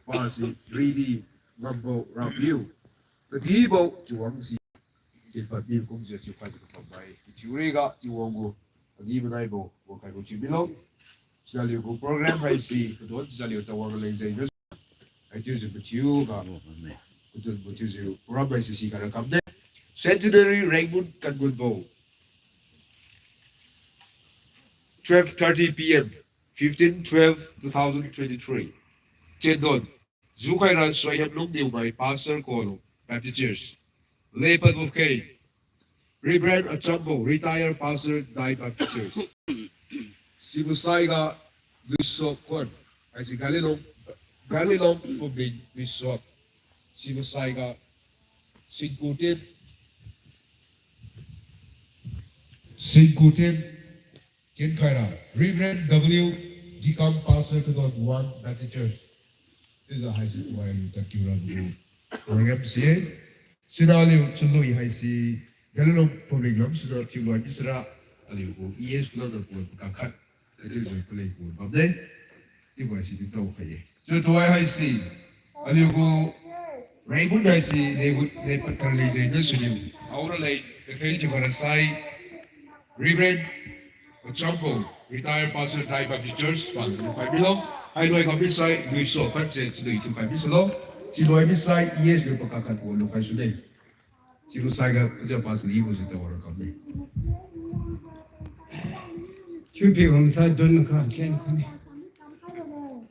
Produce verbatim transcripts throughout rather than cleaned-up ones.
pasi ridi ngambo Rapiu, kadibo chiuwang si, dinpad mi kumjiu chiu khat bambai. Chiu riga Tingwang gu agi manaibo wangkhaibo chiu milo. Sijaliu gu program haisi kadon sijaliu tawang leng jeng na. Haichiujiu mathiu ga, kadon mathiujiu program haisi si kara kamde. Centenary Rengmun Kanmunbo. Twelve thirty P M, fifteen twelve two thousand twenty-three. Tiendon, Zukhaira Suaihiam Lungniumai, Pastor Kolo, Baptist Church. Leipadbo khe, Reverend Achambo, retired pastor, Dai Baptist Church. Sibo saiga Luisok Khuan, haisi Galilong, Galilong Phumling Luisok. Sibo saiga Singkutin, Singkutin, Tienkhai ra, Reverend W Dikam, Pastor Kadon One Baptist Church. Chiujiu haise tuai aliu takiu ra gu program si-e. Sira aliu chunlui haise, Galilong Phumling lam sira thiuloi misira, aliu gu E S kulam na gu pakakhat. Haichiujiu paleng gu bamde. Chiubo haise dintao khai-e. Chiu tuai haise, aliu gu Rengmun haise, Rengmun, Rengmun Karli jeng na suniu. Aura lei, the faith of Arasai, Reverend Achambo, retired pastor, Dai Baptist Church, pa lukhai milo. Hailoi kami sai, Luisok Khuan se, chinlui chiukhai misilo. Chinloi misai, E S lu pakakhat gu lukhai sune. Chiubo saiga, Oja Pastor Lee bo se tawang ra kamne. Chiupi wang sa dun kha ken khane.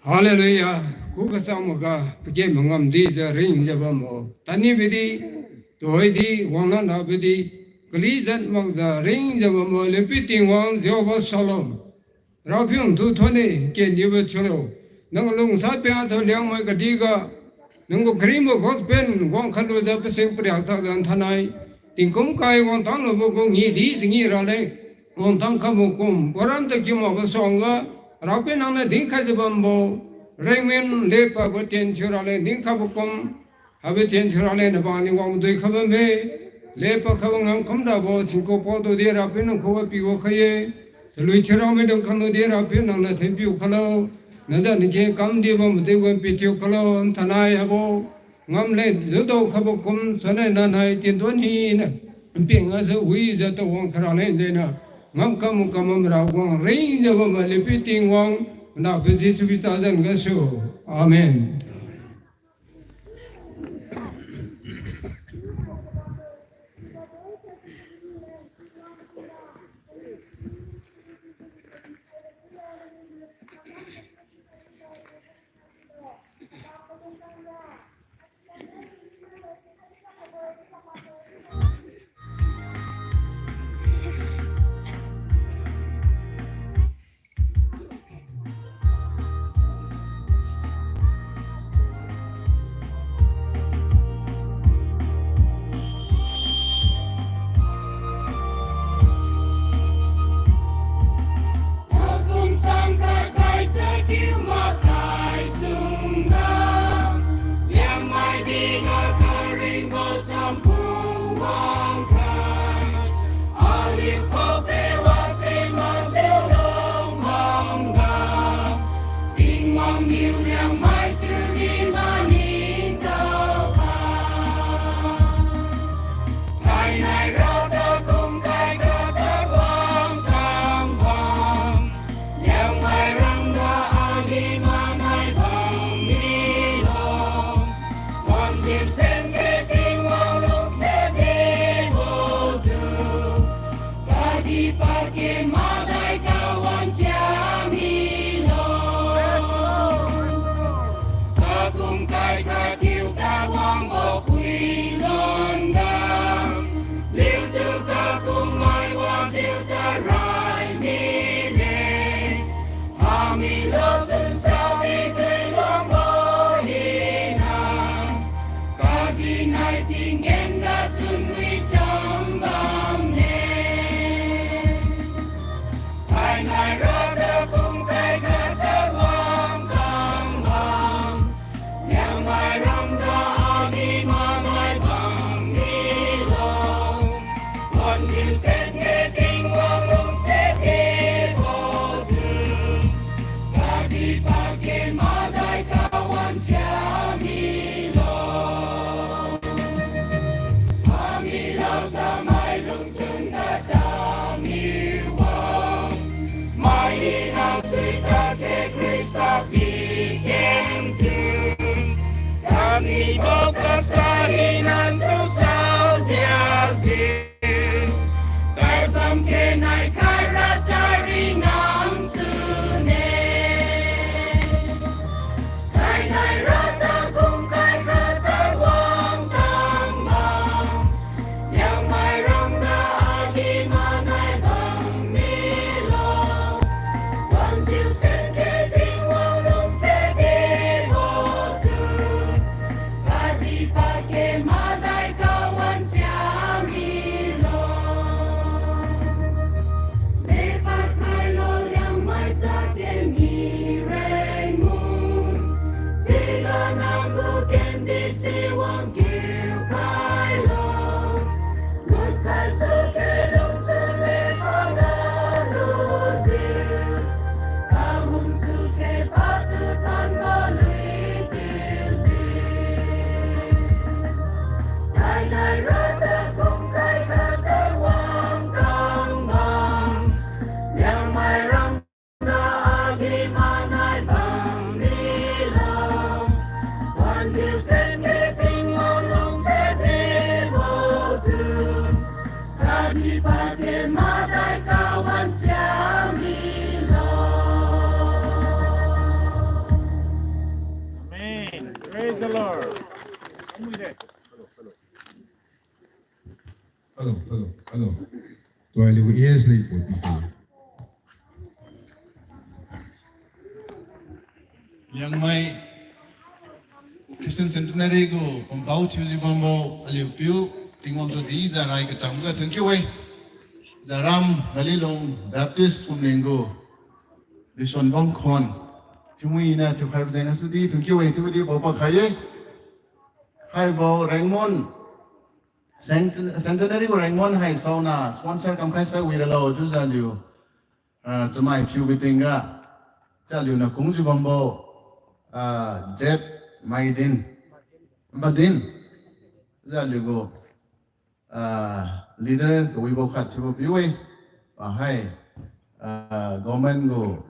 Hallelujah. Khuga changboga, pake mangamdi jiu ringjiu bambo, tani bidi, tuhoidi, wanglan da bidi, kali jat makjiu ringjiu bambo, Lepi Tingwang Jehovah Shalom. Rapiu nangtu thonne, kenjiubo thiulo. Nang lungsa piang tu Liangmai kadiga, nang gu karingbo gospel wang khatlujiu pasing pariak chakjiu thainai, tingkum kai wangtang lubo gu ngidi tingi raleng, wangtang khabo kum, waram takiu makbo suangga, Rapiu nangniu dinkhaijiu bambo, Rengmun lepabo tien thiu raleng dinkhaibo kum, haibo tien thiu raleng nabang niu wangdui kha bamme, lepa khabo ngam kamdabo singku paotu di Rapiu nang khuga piwa khai-e, chalui thiu ramaidung khangtu di Rapiu nangniu thinpiu khalo, nazan ningke kamdibo madui wan pithiu khalo, thainai habo, ngamleng judao khabo kum, sanai nanai tientuan hina, nping gasu wijiu tawang kharaleng jengniu, ngamkam kam mara wang ringjiu bambo Lepi Tingwang, nahpiu Jesu Khrista zan gasu. Amen. Amen. Praise the Lord. Hello, hello, hello. Tuai aliu gu A S lei poti. Liangmai Christian Centenary gu pampao thiujiu bambo aliu piu Tingwang tu di jarai kacham ga thank you e. Jaram Galilong Baptist Phumling gu Bison Bangkhon thiumui na thiukhaibo jeng gasu di thank you e chiubo di pao pakhai ye. Haibo Rengmun Cent-, Centenary gu Rengmun hai saona sponsor kamkhai sai wi ralo chiujiu aliu, ah, chamai phiu biting ga, chiujiu aliu na kungjiu bambo, ah, Jet Maidin, Madin, chiujiu aliu gu, ah, leader kawibo khat thiubo piu e, pa hai, ah, government gu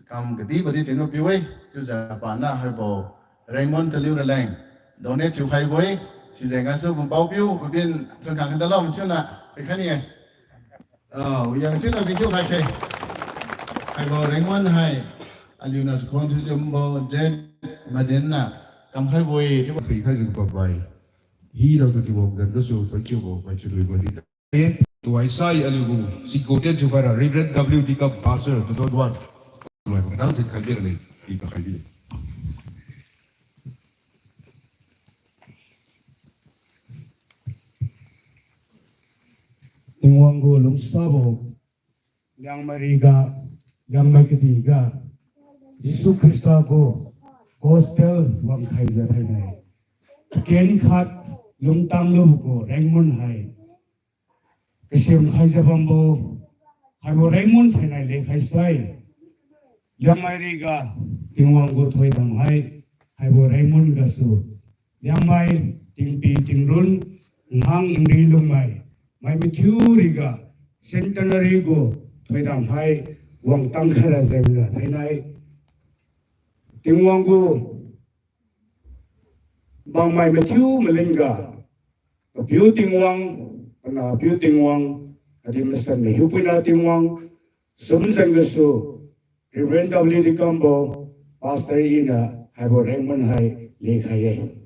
kam kadibo di tinbo piu e, chiujiu pana haibo Rengmun taliu raleng donate thiukhaibo e, sijeng gasu pampao piu pabin thunkhang kandalo mathiuna pikhai ni e. Ah, yang thiuna video khai khe. Haibo Rengmun hai aliu na skhon thiujiu bambo Jet Madin na kamkhaibo e chiubo suikhaijiu pabai. Hidao tu Tingwang zan gasu thank you bo mai chiuluibo di. Tuai sai aliu gu singkung ten thiukhaira Reverend W D Kam Pastor two thousand one. Tuai kadang zinkhai de le, di pakhai di. Tingwang gu lungsabo, Liangmai riga, Liangmai kadi ga, Jesu Khrista gu gospel wangkhaijiu thainai, chaken khat lungtang lubo gu Rengmun hai kasimkhaijiu bambo, haibo Rengmun thainai lekhai sai, Liangmai riga, Tingwang gu thoidam hai, haibo Rengmun gasu, Liangmai, tingpi tingrun, nhang nri lungmai, mai mathiu riga, Centenary gu thoidam hai wangtang khaira jengga thainai, Tingwang gu bangmai mathiu malingga, Papiu Tingwang, Panahpiu Tingwang, khatdi Masanmai Hiupuina Tingwang, sumjeng gasu, Reverend W D Kambo, Pastor iniu haibo Rengmun hai lekhai ye.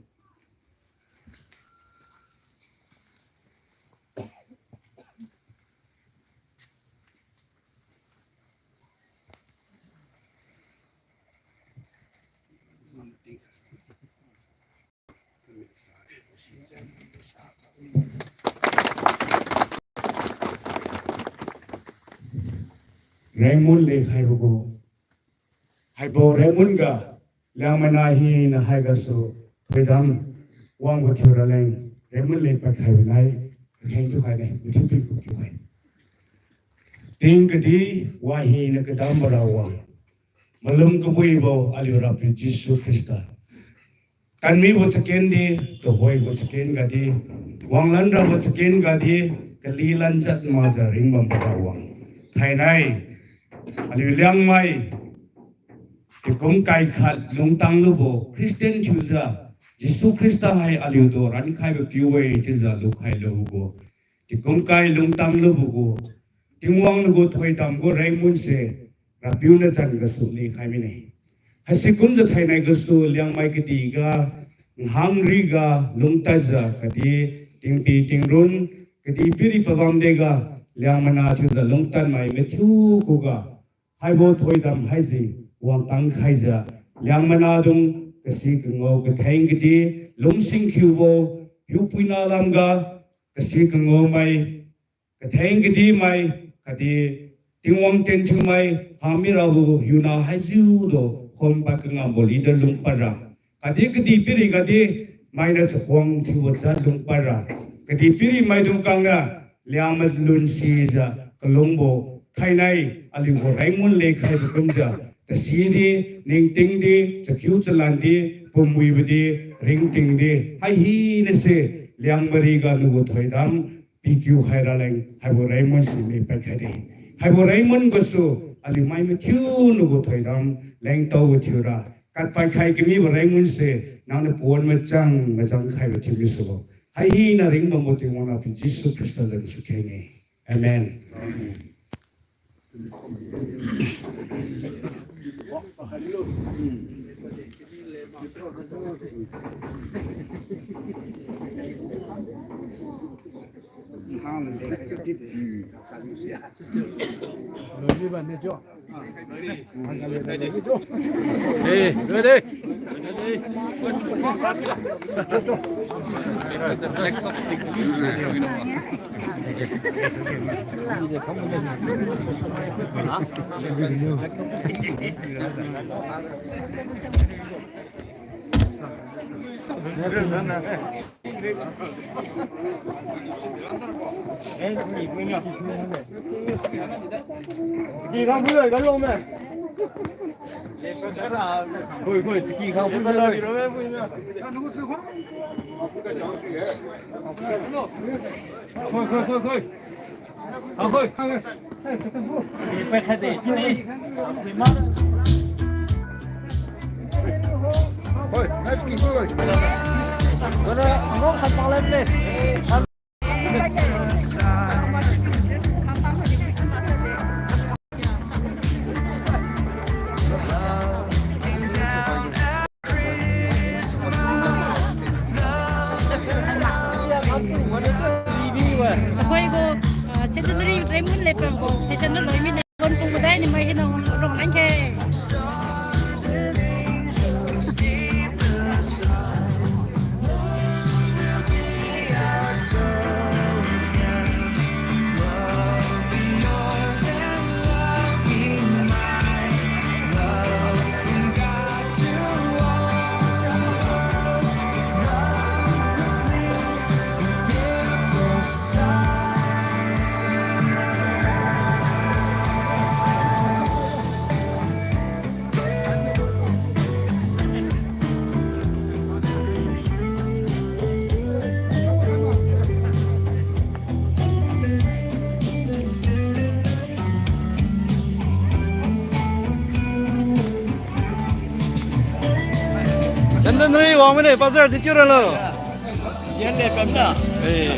Rengmun lekhaibo gu, haibo Rengmun ga, Liangmai nah hina haigasu, thoidam wangbo thiuraleng, Rengmun leng padkhaibo nai, kakheng thiukhai ne, mathiu piku thiukhai. Ting kadi, wahina kadambo Rawang, malum kabuibo aliu Rapiu Jesu Khrista, kanmibo chaken di, tuhoibo chaken gadi, wanglan rabo chaken gadi, kalilan jat makjiu ringbambo Rawang, thainai, aliu Liangmai, tingkum kai khat lungtang lubo Christian thiujiu, Jesu Khrista hai aliutu rankhaibo piu-e chiujiu lukhai lubo gu, tingkum kai lungtang lubo gu, Tingwang nagu thoidam gu Rengmun se, Rapiu nazan gasu lekhai mine. Haisi kumjiu thainai gasu Liangmai kadi ga, nhang riga, lungtadjiu kadi, tingpi tingrun, kadihpiri pabam dega, Liangmai nah thiujiu lungtadmai mathiu khuga, haibo thoidam haise wangtang khaijiu, Liangmai nahdung kasi kangao katheng kadi, lungsing khiubo, Hiupuina lamga, kasi kangaomai, katheng kadimai, khatdi Tingwang tien thiumai, hamirabo hiuna haijiulo, khompad kangambo leader lungpadra, Khatdi kadihpiri gadi mainiu chakhuang thiubo jat lungpad ra, kadihpiri maidung khangniu Liangmai lun sijiu kalungbo thainai aliugu rengmun lekhaibo kumjiu, tasidi, ningtingdi, chakhiu chalandi, pumwibo di, ringtingdi, hai hinase Liangmai riga nagu thoidam pikiu khai raleng haibo rengmun si mi padkhaide. Haibo rengmun gasu aliu mai mathiu nagu thoidam lengtaobo thiura kadpad khai kamibo rengmun se nangniu pawan machang majang khaibo thiu misulo. Hai hina ringbambo Tingwang nahpiu Jesu Khrista zan su kheng-e. Amen. Eh, ready. Akhoi gu, ah, centenary rengmun lepambo session lo loimine. Pon pung madai ni mai hina rong langkhe. Centenary wang mane, pastor, di tiu ralo. Yan le pamna. Eh.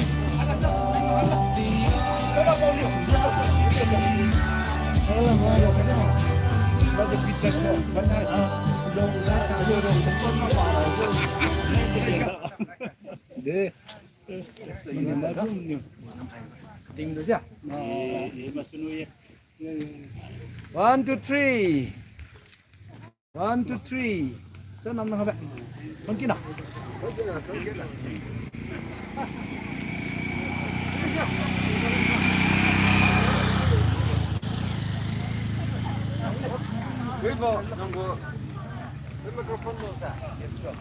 De. One, two, three. One, two, three. Sa nam na habe. Phone kina. Wait, bo, nang bo. Microphone mo sa. Yes, sir.